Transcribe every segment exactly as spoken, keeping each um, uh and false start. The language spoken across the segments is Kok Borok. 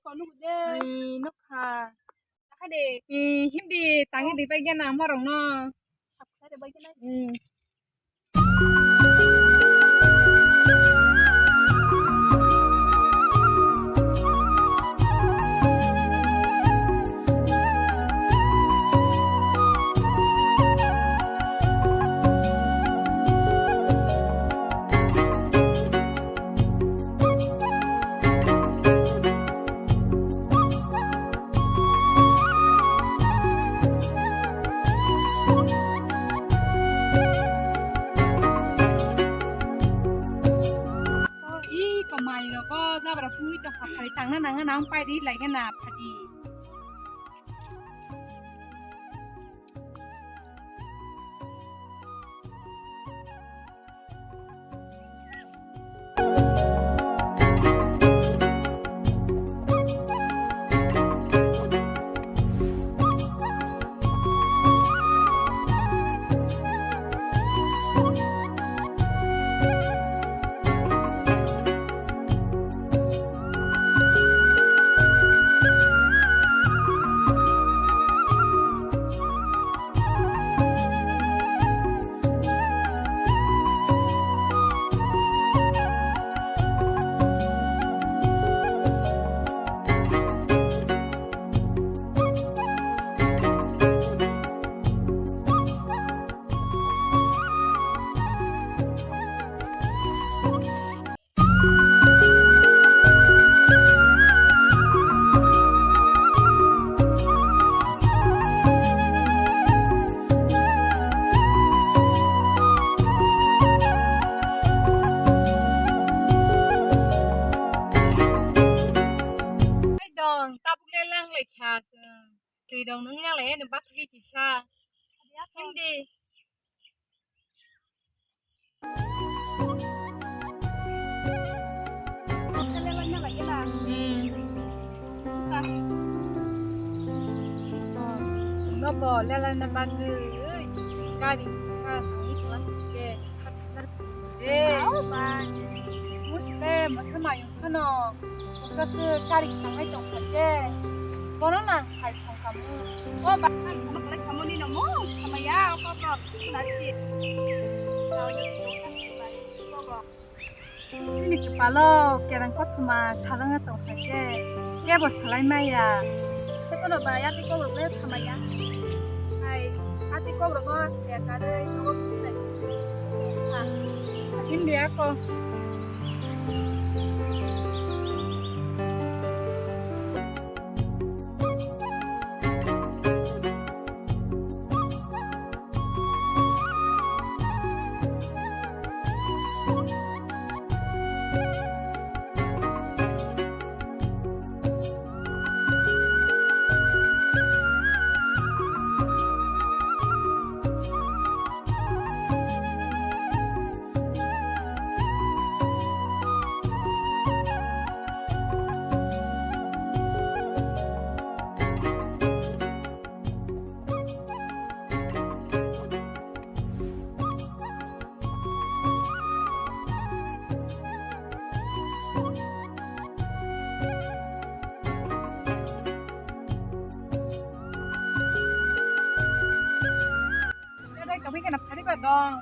Nukha, nukha de. Ee, hindi tangi di pai gana morong no. Ee. Ih, kamai rogo, jabra sungwi tongkha, phari tangna nangna nang pai ri lai gana phadi. Dong, tabuk le lang lai kha chwng. Twi dong nung yang lai, nung bakri kisa. Hindi. Hmm. Nobo lelana bagwi gari kha tangwi tongma khe kha thangna rwdi. Au bai. Muste mosa mayung phano. Bwkha khe gari kha tangwi tongkha khe. Bono nang sai thangkhamu. O ba. Ang bono khlai khamani namo. Hamaya, o kok rok. Nasi. Nini kwpalo kereng kothoma sajwkna tongkha khe, kebo salai maya. Khe kono ba yati kokrok le thamaya. Hai, ati kokrok no asle karwi nogo phunai. Ha, hindi ako. Kadai kami kena phari ba dong.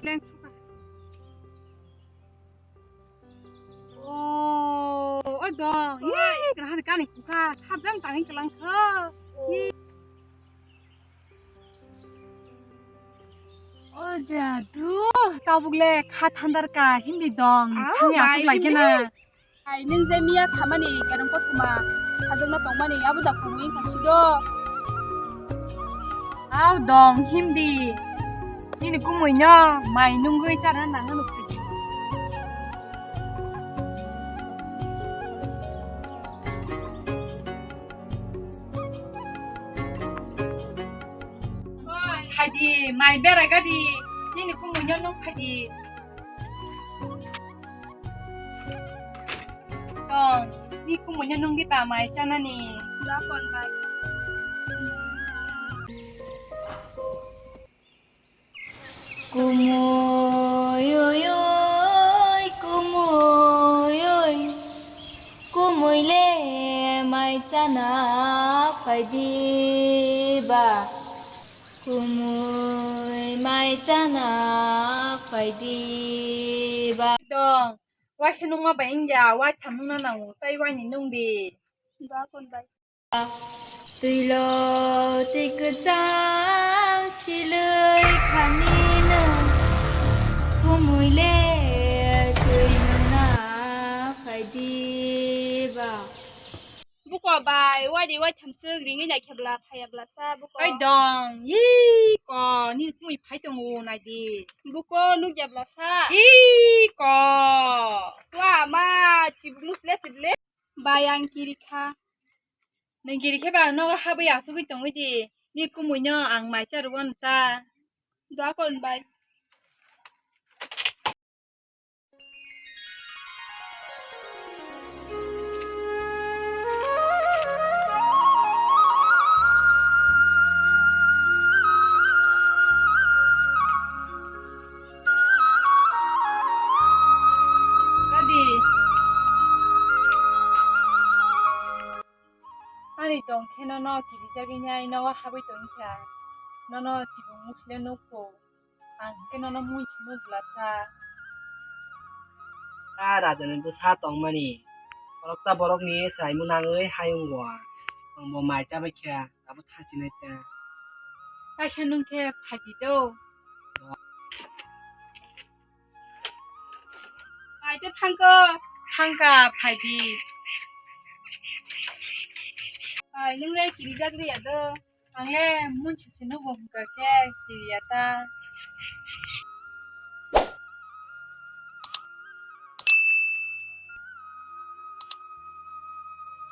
Lengsuka. Oh, oi dong. Oi. Ye, kana hani kani kuka. Sabjang tangin kelang kho. Ye. O jadu, tabuk le kha thandar ka hindi dong. Au, thangya bai, asuk lai hindi. Kena. Hai, nung je miya samani, kereng kothoma, sajwkna tongmani, abo da kumui wngkha sido. Au dong, hindi. Nini kumui no mai nungwi chana nang no phai. Phaidi, mai bera gadi. Nini kumui no nung phaidi. Tong, ni kumui no nungdi ba mai chanani. Lakon bai. Kumui oi oi, kumui oi, kumui le mai chana phaidi ba, kumui mai chana phaidi ba. Dong, waisa nungma bai wngya, waitham nungna nango, tai waini nungdi. Twilo twi kwchang silwi khani nwng, kumui le twi nungna phaidi ba. Buko bai, waidi waitham swk ringwi nai khe bwla phaiya bwla sa buko. Oi dong, ii ko, nini kumui phai tongo naidi. Buko nukya bwla sa. Ii ko. Wa ma, chibuk nukle sible. Bai ang kiri kha. Nwng kiri khe ba nogo habwi asugwi tongwi di. Ni kumui no ang mai cha rwno ta. Dua kon bai. Dadi. Ani tong khe nono kirijagwi nai nogo habwi tongkha. Nono chibung musle nukho. Ang khe nono mui sino bwlasa. A rajani bwsa tongmani. Boroksa borokni swraimung nangwi hayungo ang. Tongbo mai chabai kha, abo thangsinai ta. Kaisa nung khe phaidi do. Bai, tei thangko. Thangka, phaidi. Bai, nung le kirijak liya do. Ang le munsu se nugo hwnkha khe kiriya ta.